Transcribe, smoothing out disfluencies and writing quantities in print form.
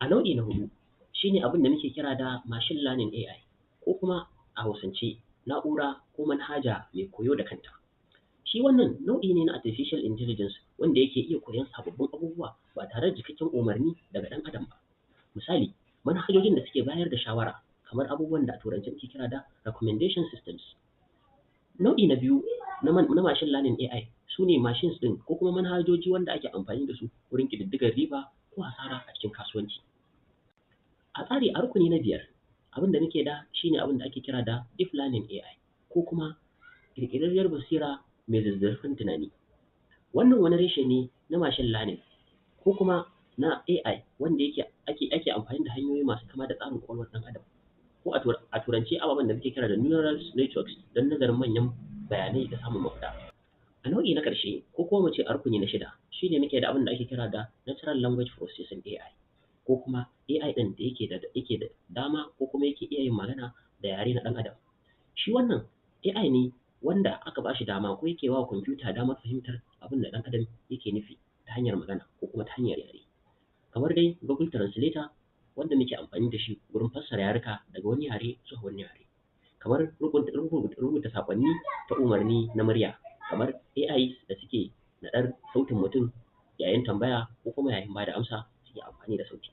A nau'i na huɗu shi ne abin da muke kira da machine learning AI, ko kuma a Hausance na'ura ko manhaja mai koyo da kanta. Shi wannan nau'i ne na artificial intelligence wanda yake iya koyon sababbin abubuwa ba tare da cikakken umarni daga ɗan adam ba. Misali, manhajojin da suke bayar da shawara, kamar abubuwan da a Turance muke kira da recommendation systems. Nau'i na biyu na machine learning AI su ne machines ɗin ko kuma manhajoji wanda ake amfani da su wurin ƙididdigar riba ko asara a cikin kasuwanci. A tsari a rukuni na biyar, abin da muke da shi ne abin da ake kira da deep learning AI, ko kuma ƙirƙirarriyar basira mai zuzzurfan tunani. Wannan wani reshe ne na machine learning ko kuma na AI wanda yake ake amfani da hanyoyi masu kama da tsarin ƙwaƙwalwar ɗan adam, ko a Turance ababen da muke kira da neural networks, don nazarin manyan bayanai da samun mafita. A nau'i na ƙarshe, ko kuma mu ce a rukuni na shida, shi ne muke da abin da ake kira da natural language processing AI, ko kuma AI ɗin da yake da dama ko kuma yake iya yin magana da yare na ɗan adam. Shi wannan AI ne wanda aka ba shi dama ko yake ba wa kwamfuta damar fahimtar abin da ɗan adam yake nufi ta hanyar magana ko kuma ta hanyar yare. Kamar dai Google Translator wanda muke amfani da shi wurin fassara yaruka daga wani yare zuwa wani yare. Kamar rubuta saƙonni ta umarni na murya, kamar AI da suke naɗar sautin mutum yayin tambaya ko kuma yayin ba da amsa suke amfani da sauti.